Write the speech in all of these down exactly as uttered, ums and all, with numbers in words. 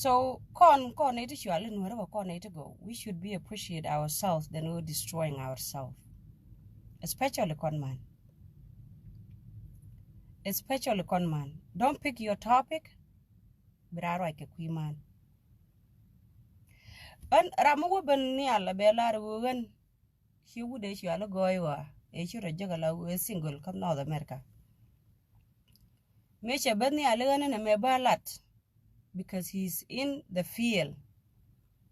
So kɔn, kɔn nɛy ti cual i̱ Nuäärä kɛ kɔn nɛy ti gɔw, we should be appreciate ourselves than we destroying ourselves. Especially kɔn man. Especially kɔn man. Don't pick your topic. Bi raa ruac kɛ kui̱ man. Ɣän ram mi wä ben nhial a bɛ lar i̱ ɣöö ɣän ci wut ëë cual i̱ Gɔɔy ɣɔaa ëë ci rɔ jek ala ɣöö single kä North America. Mëë cɛ ben nhial i̱ ɣän ɛn ɛmɛ bä lat. Because he's in the field.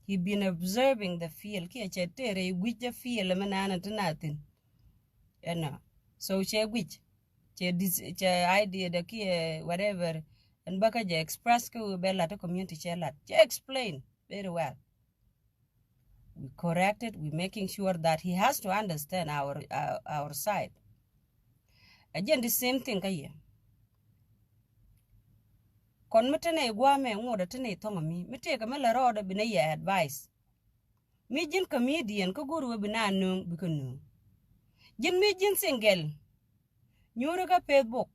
He been observing the field. Kiɛ cɛ tëë rɛy guic jɛ field ɛmɛ naan ɛ ti na thi̱n. Ɛnɔ. So cɛ guic. Cɛ dis-, cɛ idea dɛ kiɛ whatever. Ɛn bä kä jɛ express kä ɣöö bɛ lat ɛ community cɛ lat. Cɛ explain very well. We correct it. We making sure that he has to understand our, our, our side. Ɛ jɛn the same thing kä yɛ. Kɔn mi te nɛy gua̱a̱mɛ ŋot ɛ te nɛy thɔŋ ɛ mi, mi tëëkɛ mi lɛ rɔɔdɛ bi nɛ yɛ advice. Mi ji̱n comedian kä go̱o̱ri wee bi na nööŋ bikɛ nööŋ. Ji̱n mi ji̱n single nyuuri kä Facebook.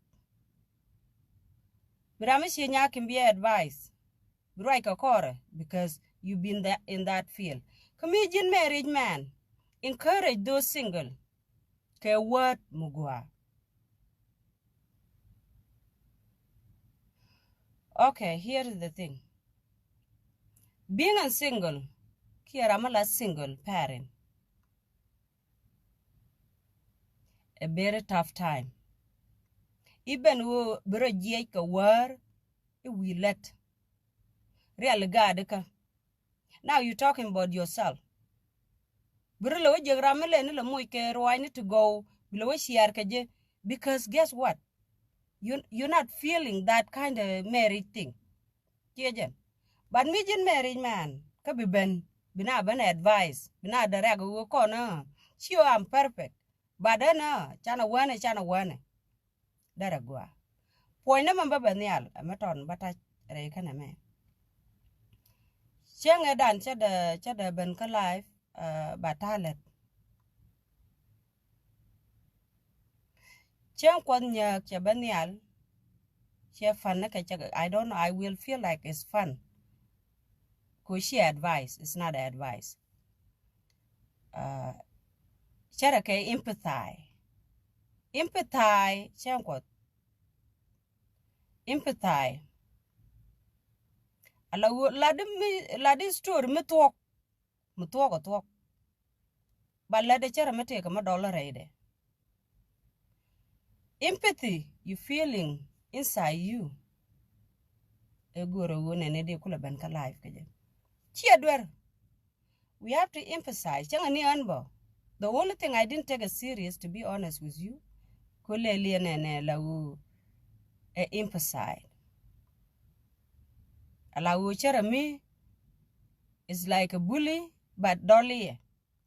Bi ram mi cie nyaki̱n bi advice. Bi ruac kɛ kɔrɛ because you been the, in that field. Kä mi ji̱n married man, encourage those single. Kɛ word mi gɔaa. Okay, here is the thing. Being a single, kiɛ ram mi la single parent, a very tough time. Even ɣöö bi rɔ jiɛc kɛ wäär i̱ wi̱i̱ lät. Rial i̱ gaadikä. Now you talking about yourself. Bi ri lɛ wä jiɛk ram mi lɛ ni lɛ moc kɛ ruaacni ti gɔw bi lɛ wä share kɛ jɛ. Because guess what? You, you're not feeling that kind of marriage thing. Ciɛ jɛn. But mi ji̱n marriage man kä bi ben, bi na ben advice, bi na direct wee kɔn, ah, ci ɣöö I'm perfect. But ɛn, ah, canɛ wänɛ, canɛ wänɛ. Derɛ gua. Puɔ̱ny nɛ mɛ bä bɛ nhial, ɛmɛ tɔn bä ta̱c rɛy kɛnɛ mɛ. Cieŋɛ dan cɛ dɛ, cɛ dɛ ben kä live, ah, ba ta̱a̱ lɛt. Cieŋ Kuɔth Nyääk cɛ bä nhial. Cɛ fun ni kɛ cɛ, I don't know, I will feel like it's fun. Ku ci advice, it's not advice. Ah, cɛ rɛ kɛ empathy. Empathy, Cieŋ Kuɔth. Empathy. Ala ɣöö, la di mi, la di story mi thuɔ̱k. Mi thuɔ̱k ɛ thuɔ̱k. Ba lät ɛ cärɛ mi tëëkɛ mi dɔl rɛydɛ. Empathy, you feeling inside you. Ɛ go̱o̱rɛ ɣöö nɛnɛ dee kulɛ ben kä live kɛ jɛ. Ciɛ duer. We have to emphasize. Cäŋɛ ni ɣän bä. The only thing I didn't take it serious, to be honest with you. Kulɛ liɛ nɛnɛ la ɣöö ɛ emphasize. Ala ɣöö cärɛ mi is like a bully, but dɔl iɛ.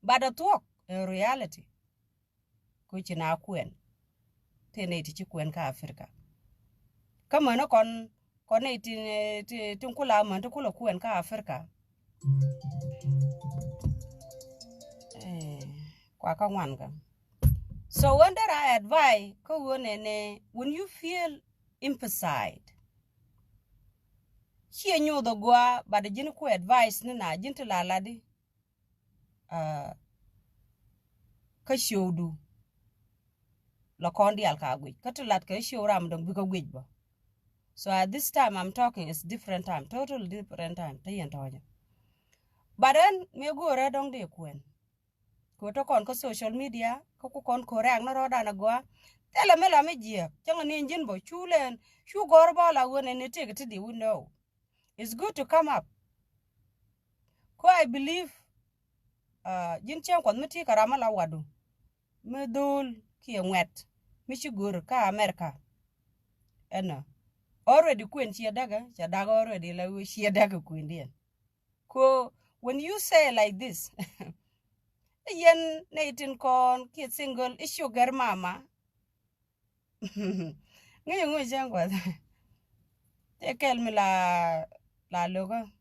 But a thuɔ̱k in reality. Ku ci na kuɛn. Ti nɛy ti ci kuɛn kä Africa. Kä mäni kɔn, kɔn nɛy ti, ti, ti kula män ti kula kuɛn kä Africa. Eh, kua kä ŋuan kä. So when there are advice, kä ɣöö nɛnɛ, when you feel emphasized. Ciɛ nyoth a gua, but ji̱n ku advice ni na, ji̱n ti la ladi. Ah, kä ciöwdu. La kɔn dial ka guic. Kä ti lat kɛ ciöw ram dɔ̱ŋ bikɛ guic bä. So at this time I'm talking is different time, totally different time. Te yɛn tɔ̱ɔ̱cä. But ɛn mëë go̱o̱rɛ dɔ̱ŋ dee kuɛn. Kɛ tɔ kɔn kä social media, kä ku kɔn correct ni rɔɔdan a gɔaa. Thilɛ mi la mi jiɛk, cäŋ ni ji̱n bä, cu lɛn, cu gɔ̱r bä la wen ɛn ni tëk ti di wun nɛ o. It's good to come up. Ko I believe, ah, ji̱n cieŋ Kuɔth mi ti kɛ ram mi la wadu. Mi dho̱o̱l kiɛ ŋuɛt, mi ci go̱r kä America. Ɛnɔ. Already kuën ciɛ däkä, cɛ dak already la wee ciɛ däkä kuëndiɛn. Ko when you say like this, yɛn nɛy tin kɔn kiɛ single i̱ sugar mama. Ŋäc ŋäc cäŋ Kuɔth. Tëë kɛl mi la, la lokä.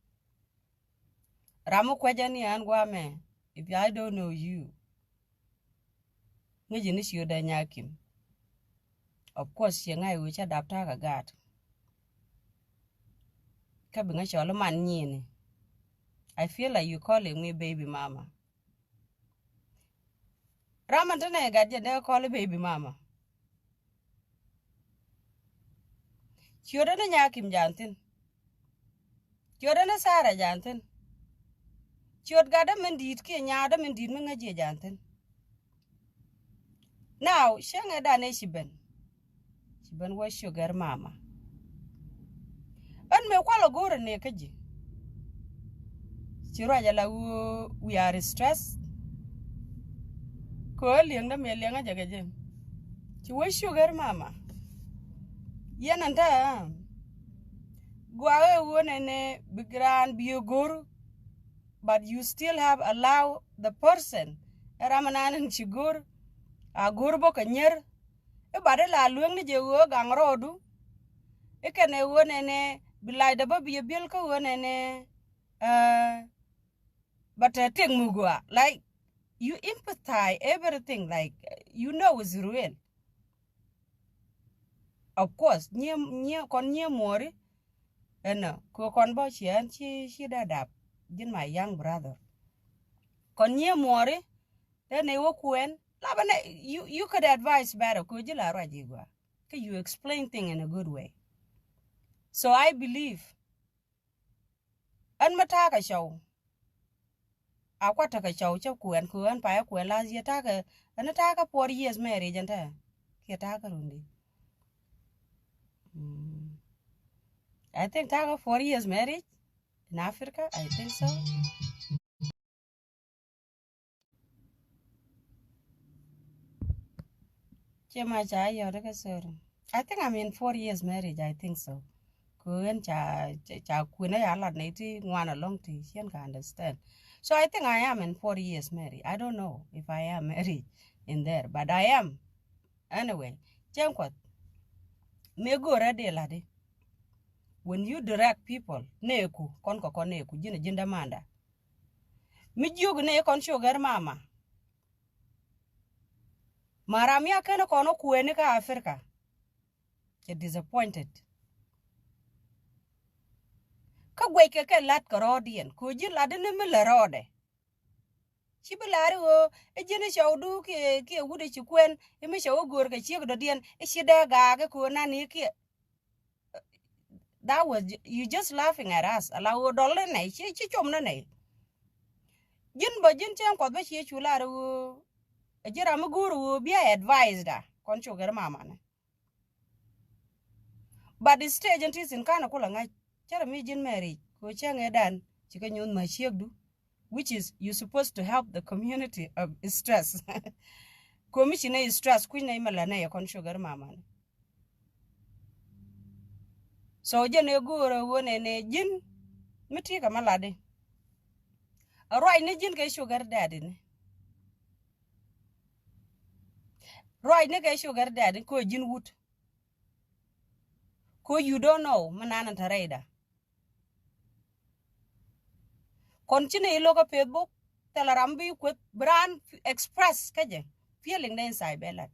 Ram mi kuecä ni an guamɛ, if I don't know you. Ŋäc ni ciötdä nyakim. Of course ciɛ ŋa̱c ɣöö cä dap ta̱a̱ kɛ gaat. Kä bi ŋä cɔl iman nyiini. I feel like you calling me baby mama. Ram an te nɛ gat jɛ dee call baby mama. Ciötdä ni Nyakim jan thin. Ciötdä ni Sara jan thin. Ciöt gatdä min di̱i̱t kiɛ nyaatdä min di̱i̱t mi ŋäc jiɛ jan thin. Now cäŋɛ dan ëë ci ben. Ci ben wä sugar mama. Ɣän mëë kualɛ go̱o̱rä nëë kä ji̱. Ci ruac ala ɣöö we are stressed. Kɛ ɣöö liɛŋdä mëë liɛŋä jɛ kɛ jɛ. Ci wä sugar mama. Yɛn an tää. Guakä ɣöö nɛnɛ bi raan bi go̱o̱r. But you still have allow the person. Ɛ ram anan in ci go̱o̱r. A go̱o̱r bä kɛ nyier. I̱ bat ila lueŋni jɛ ɣöö gaŋ rɔɔdu. I̱ kɛnɛ ɣöö nɛnɛ bi lacdɛ bä bi yɛ biɛl kä ɣöö nɛnɛ. But tɛ tëk mi gɔaa, like, you empathize everything, like, you know it's real. Of course nyiɛ nyiɛ kɔn nyiɛ muɔri. Ɛnɔ kɛ kɔn bä ciɛ ɛn ci ci dee dap. Ji̱n my young brother. Kɔn nyiɛ muɔri. Then ni wä kuɛn la bä nɛ you you could advise better kɛ ji̱ la ruac i̱ gɔaa. Kɛ you explain thing in a good way. So I believe ɛn mi ta̱a̱ kɛ cɔw. A kuat tekɛ cɔw cä kuɛn kɛ ɣän payä kuɛn last year ta̱a̱ kɛ ɛn ta̱a̱ kɛ four years marriage ɛn tɛ kiɛ ta̱a̱ kɛ rundi. I think ta̱a̱ kɛ four years marriage in Africa, I think so. Cɛ ma ca yɔt kä, sorry. I think I'm in four years marriage, I think so. Kɛ ɣän ca ca kuinä ya lat nɛ ti ŋuan alɔŋ ti cien ka understand. So I think I am in four years marriage. I don't know if I am married in there, but I am. Anyway, cɛn kuɔth. Mëë go̱o̱rä dee lat di. When you direct people, neeku kɔn kɛ kɔn neeku ji̱n a ji̱n dämanda. Mi jiök ni kɔn sugar mama. Maram ya kɛn kɔn kuɛni kä Africa. Cɛ disappointed. Kä guɛc kɛ kɛ lat kɛ rɔɔdiɛn kɛ ji̱ lat ni mi lɛ rɔɔdɛ. Ci bi lar i̱ ɣöö i̱ ji̱n i̱ cɔwdu kiɛ kiɛ wut i̱ ci kuɛn i̱ mi cɔw i̱ go̱o̱r kɛ ciek dɔ̱diɛn i̱ ci dee gaak i̱ köö nani kiɛ. That was you just laughing at us. Ala ɣöö dɔl ni nɛy ci ci com ni nɛy. Ji̱n bä ji̱n cieŋ kuɔth bä cie cu lar i̱ ɣöö ɛ ji̱ ram mi go̱o̱r i̱ ɣöö bia advice da kɔn cok ɛ ri mamani. But the stage in ti thin kanɛ kulɛ ŋa̱c cärɛ mi ji̱n mɛ ric kɛ cäŋ ɛ dan ci kɛ nyoth ma ciekdu. Which is you supposed to help the community of stress. Kɛ mi ci nɛ stress kui̱n nɛ mɛ lɛ nɛ yɛ kɔn sugar mamani. So jɛn ɛ go̱o̱rä ɣöö nɛ nɛ ji̱n mi ti kɛ mɛ latdi. A ruacni ji̱n kɛ sugar daddy ni. Ruacni kɛ sugar daddy kɛ ji̱n wut. Kɛ you don't know mi nan in te rɛyda. Kɔn ci ni lo̱k kä Facebook thilɛ ram bi kueth bi raan express kä jɛ feeling de inside bɛ lat.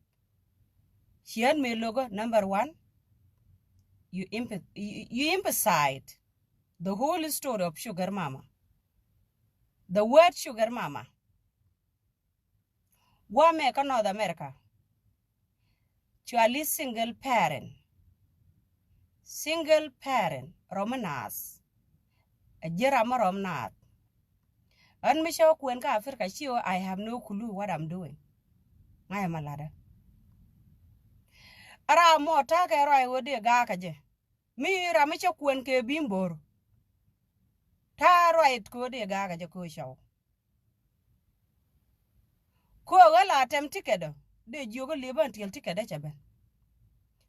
Ciɛn mi lo̱k kä number one. You emphasize the whole story of sugar mama. The word sugar mama. Guamɛ kä North America. Cuali single parent. Single parent rɔm mi naath. A ji̱ ram mi rɔm naath. Ɣän mi cä kuɛn kä Africa ci ɣöö I have no clue what I'm doing. Ŋa̱cä ma latdä. A ram mɔ ta̱a̱ kɛ ruac ɣöö dee ga̱a̱kä jɛ. Mi ram mi cä kuɛn kɛ bi̱i̱ bo̱r. Ta̱a̱ ruac kɛ ɣöö dee ga̱a̱kä jɛ kɛ ɣöö cɔw. Kɛ ɣöö ɣä la tɛm ticket ɔ dee jiök ɣä liep ɣän tiɛl ticket ɛ cɛ ben.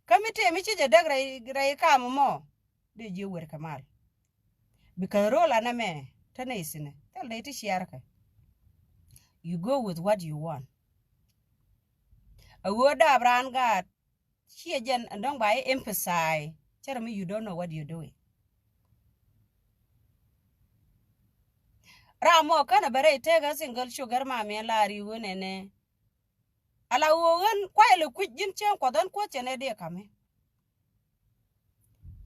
Kä mi tëë mi ci jɛ däk rɛy rɛy kam mɔ dee jiök wer kɛ mal. Bikɛ ro̱l anɛ mɛ te nɛy thi̱nɛ thil dee ti ciarkɛ. You go with what you want. A ɣöö daap raan gaat. Ciɛ jɛn ɛn dɔ̱ŋ ba i̱ emphasize cärɛ mi you don't know what you doing. Ram mɔ känɛ bɛ rɛy tëkä single sugar mami ɛn la ri̱i̱ ɣöö nɛnɛ. Ala ɣöö ɣän kuay lɛ kui̱c ji̱n cieŋ kuɔth ɣän kuɔth cɛ nɛ dee ka̱mi.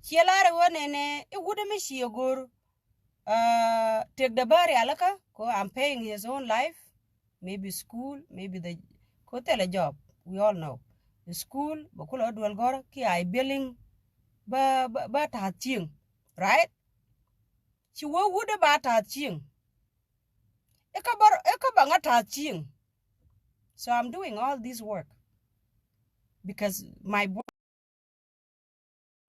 Ciɛ lar ɛ ɣöö nɛnɛ i̱ wut ɛmɛ ciɛ go̱r. Tek dee bä rialikä ko I'm paying his own life, maybe school, maybe the ko thilɛ job. We all know the school bɛ kulɛ duel gɔr ki I billing. Bä bä ta̱a̱th cieŋ, right? Ci wä wut ɛ ba ta̱a̱th cieŋ. Ikä bä ikä bä ŋä ta̱a̱th cieŋ. So I'm doing all this work because my boy.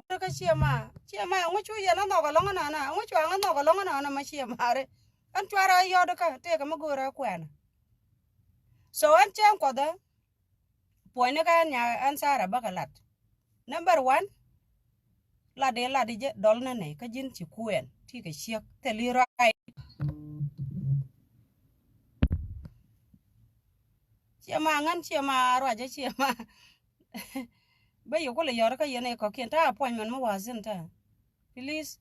Kä ciɛ ma ciɛ ma ŋu cu yɛn a nhɔk alɔŋ anɔnɔ ŋu cu aŋ a nhɔk alɔŋ anɔnɔ ma ciɛ ma ri. Ɛn cuarɛ yɔt kä tëëkɛ mi go̱o̱rɛ kuɛɛnä. So ɛn cɛn kuɔthä. Puɔ̱nyni kä ɛn nya ɛn Sarah bäkɛ lat. Number one. Lat i̱ lat i̱ jɛ dɔl nɛ nɛy kä ji̱n ci kuɛɛn ti kɛ ciek thil i̱ ruac. Ciɛ ma ŋän ciɛ ma ruac ciɛ ma. Bä yɛ kulɛ yɔr kä yɛn ɛ kɔkiɛn ta appointment mi wa̱a̱ thi̱n ta. Please.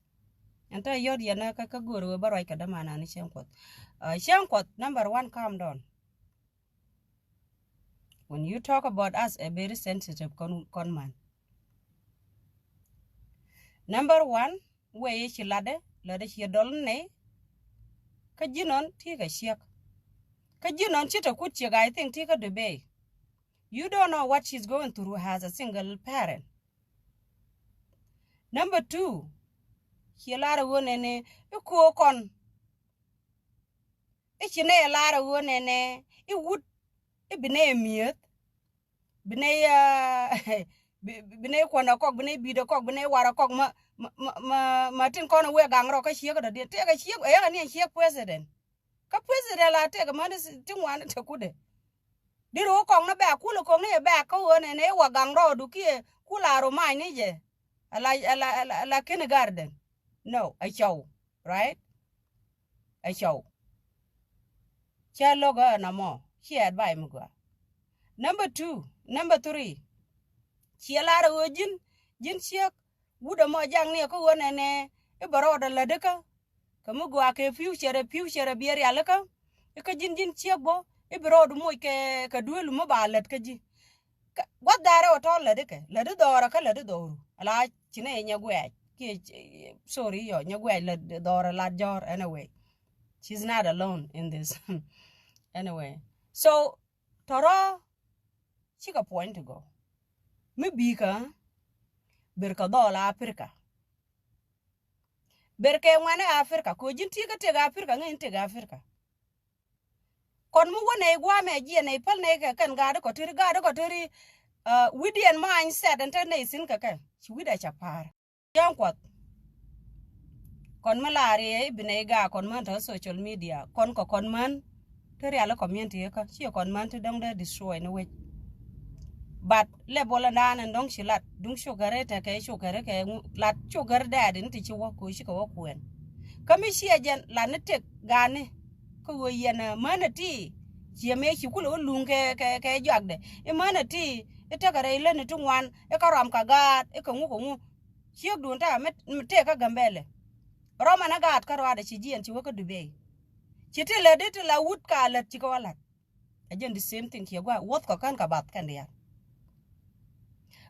Ɛn ta yɔt yɛn kä kä go̱o̱r wee bä ruac kɛ dämanani cäŋ kuɔth. Cäŋ kuɔth number one, calm down. When you talk about us a very sensitive kɔn kɔn man. Number one, wee ci latdɛ latdɛ ci dɔl nɛ. Kä ji̱n ɔn ti kɛ ciek. Kä ji̱n ɔn ci te kut ciek I think ti kä Dubai. You don't know what she's going through as a single parent. Number two, ci lar ɛ ɣöö nɛnɛ i̱ ko̱o̱k kɔn. I̱ ci nɛ lar ɛ ɣöö nɛnɛ i̱ wut i̱ bi nɛ mi̱eth. Bi nɛ bi nɛ kuɔ̱n ɛ kɔk bi nɛ bi̱i̱t ɛ kɔk bi nɛ war ɛ kɔk ma ma ma ma tin kɔn ɛ wee gaŋ rɔ kä ciek ɛ dɔ̱diɛn tëëk ɛ ciek ɛ yɛn ɛ ni ɛ ciek president. Kä president la tëëk ɛ mäni ti ŋuan ɛ te kudɛ. Di ri wä kɔk ni bɛ a kul ɛ kɔk ni ɛ bɛ a kä ɣöö nɛnɛ i̱ wa gaŋ rɔ du kiɛ kul a ru mac ni jɛ. Ala ala ala ala kindergarten. No ɛ cɔw. Right. Ɛ cɔw. Cä lo̱k ɛ na mɔ ciɛ advice mi gɔaa. Number two, number three. Ciɛ lar ɛ ɣöö ji̱n ji̱n ciek wut ɛ mɔ jak ni ɛ kä ɣöö nɛnɛ i̱ bɛ rɔɔdɛ lätdä kä. Kɛ mi gɔaa kɛ future ɛ future ɛ biɛ rialikä. I̱ kä ji̱n ji̱n ciek bä i̱ bi rɔɔdu moc kɛ kɛ duëëlu mi ba lät kä ji̱. Gua̱th da̱rɛ wä tɔ̱ lätdä kɛ lätdä dhɔɔrä kä lätdä dhɔɔru ala ci nɛ nyɛ guɛɛc kiɛ sorry yɔ nyɛ guɛɛc lät dhɔɔrä lat jɔ̱ɔ̱r anyway. She's not alone in this. Anyway, so tɔrɔ cikɛ puɔ̱ny ti gɔw mi bi̱i̱kä. Ber kɛ dhɔɔl Africa. Ber kɛ ŋuɛ̈ni Africa kɛ ɣöö ji̱n ti̱i̱ kä tëk Africa ŋäc in tëk Africa. Kɔn mi wä nɛy gua̱a̱mɛ jiɛn nɛy päl nɛy kɛ kɛn gaatdi kɔ teri gaatdi kɔ teri. Wi̱diɛn maany sɛt ɛn te nɛy thi̱n kɛ kɛ ci wi̱dɛ cɛ pa̱a̱r. Cäŋ kuɔth. Kɔn mi laar yɛ i̱ bi nɛy gaak kɔn män te social media kɔn kɔ kɔn män. Te rial i̱ community ikä ciɛ kɔn män te dɔ̱ŋ dee destroy ni wec. But level ɛn daan ɛn dɔ̱ŋ ci lat duŋ cukɛri tekɛ cukɛri kɛ lat cukɛri dɛɛt in ti ci wä koci kɛ wä kuɛn. Kä mi ciɛ jɛn lat ni tek gaani. Kä ɣöö yɛn mänɛ ti ciɛ mëë ci kulɛ wä luŋ kɛ kɛ kɛ juakdɛ i̱ mänɛ ti i̱ tekɛ rɛy lätni ti ŋuan i̱ kä rɔm kɛ gaat i̱ kɛ ŋu kɛ ŋu. Ciekdun ta mi tëëk kä Gambɛlɛ. Rɔmɛ ni gaat kä ruaadɛ ci jiɛn ci wä kä Dubai. Ci ti lät di ti la wut ka lät ci kɛ wä la̱t. Ɛ jɛn the same thing kiɛ gua̱a̱ wuɔth kɔ kän kɛ bath kɛn diaal.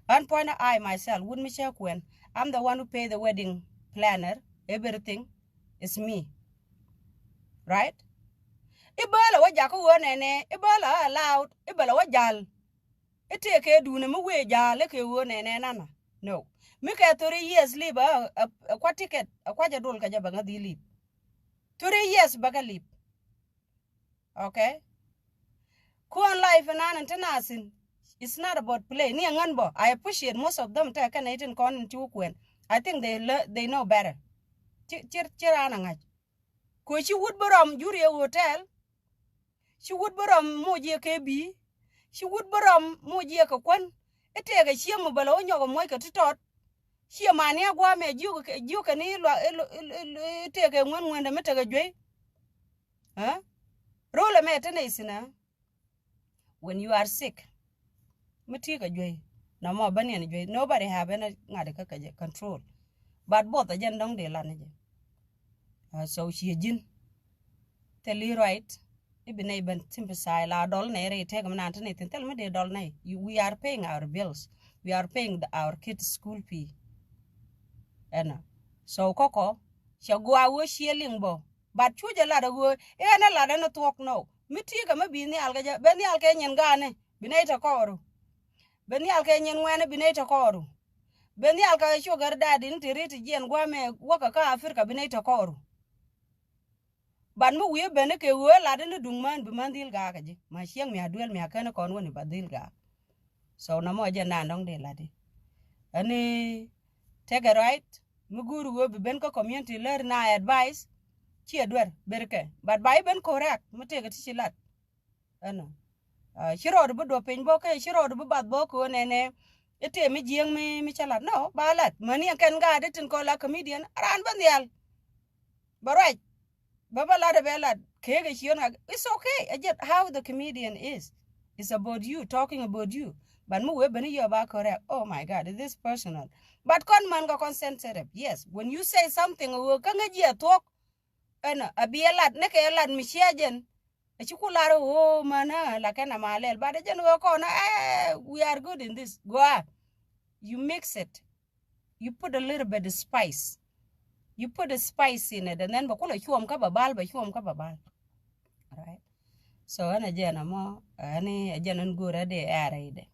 Ɣän puɔ̱nydä I myself wut mi cä kuɛn, I'm the one who pay the wedding planner, everything is me. Right? I̱ bä lɛ wä jakä ɣöö nɛnɛ i̱ bä lɛ allowed i̱ bä lɛ wä jal. I̱ tëëkɛ duundɛ mi wëë ja̱a̱l i̱ kɛ ɣöö nɛnɛ nana. No. Mi kɛ thirty years leave ɛ kua̱ ticket ɛ kua̱ jɛ dol kɛ jɛ bɛ ŋäth i̱ leave. Thirty years bɛ kɛ leave. Okay. Kuɔn life inan in ti nathin. It's not about play ni ɛŋän bɔ I appreciate most of them tɛ kɛn itin kɔn in ti wä kuɛn. I think they know better. Ci ci raan aŋa̱c. Kɛ ci wut bi rɔm jur yɛ hotel. Ci wut bi rɔm moc yɛ kɛ bi̱i̱. Ci wut bi rɔm moc yɛ kɛ kuän. I̱ tëëkɛ ciek mi bɛ lɛ wä nyɔk ɛ muɔc kɛ ti tɔt. Ciɛ mani a gua̱a̱mɛ jiök kɛ jiök kɛ ni luak i̱ tëëkɛ ŋuän ŋuändɛ mi tekɛ juey. Ro̱l ɛmɛ te nɛy thi̱n ɛ. When you are sick mi ti̱i̱ kɛ juey. Nɔmɔ bä niɛn juey nobody have any ŋa̱t kä kɛ jɛ control. But both ɛ jɛn dɔ̱ŋ dee lan ni jɛ. So ciɛ ji̱n. Thil i̱ right. I̱ bi nɛy ben sympathize la dɔl nɛy rɛy tëëk mi naan te nɛy thi̱n thil mi dee dɔl nɛy. We are paying our bills. We are paying our kids school fee. Ɛnɔ. So kɔkɔ cɛ gua wee ciɛ liŋ bɔ. But cu jɛ lat a wee iɛn ɛ lat ɛn ɛ thuɔk nɔ. Mi ti̱i̱ kɛ mi bi nhial kɛ jɛ ben nhial kɛ nyin ga̱a̱ni bi nɛy tɛ kɔɔru. Ben nhial kɛ nyin ŋuɛni bi nɛy tɛ kɔɔru. Ben nhial kɛ cuk gɛr da̱a̱ din ti ri ti jiɛn gua̱a̱mɛ wäkɛ kä Africa bi nɛy tɛ kɔɔru. But mi wi̱i̱ ben kɛ ɣöö lat in duŋ män bi män dhil gaak kä ji̱ ma ciɛŋ mi a duel mi a kɛn kɔn wä ni ba dhil gaak. So na mɔ jɛ nan dɔŋ di lat di ɛn ni take a right. Mi guur ɣöö bi ben kä community lär na advice. Ci a duer ber kɛ but ba i̱ ben correct mi tëëk ti ci lat. Ɛnɔ. Ci rɔɔd bi duɔp piny bɔ kɛ ci rɔɔd bi bath bɔ kɛ ɣöö nɛnɛ. I̱ tëë mi jiäŋ mi mi cä lat nɔ ba lat mäni ɛn kɛn gaat i̱ tin kɔn la comedian raan bä nhial. Bä ruac. Bä bä lat ɛ bɛ lat kee kɛ ciöt ŋak. It's okay. Ɛ jɛt how the comedian is. It's about you, talking about you. But mi wee ben i̱ yɔ ba correct. Oh my God, is this personal? But kɔn män kɛ kɔn sensitive. Yes, when you say something ɛ ɣöö kä ŋäc yɛ thuɔ̱k. Ɛnɔ a bi ɛ lat ni kɛ ɛ lat mi cia jɛn. Ɛ ci ku lar ɛ ɣöö män ɛ la kɛn a ma lɛl but ɛ jɛn ɣöö kɔn ɛ we are good in this. Go a. You mix it. You put a little bit of spice. You put a spice in it and then bɛ kulɛ cuɔm kä bɛ bal bɛ cuɔm kä bɛ bal. Alright. So ɛn a jɛn a mɔ ɛn a jɛn ɛn go̱o̱rɛ dee ɛɛrɛ idɛ.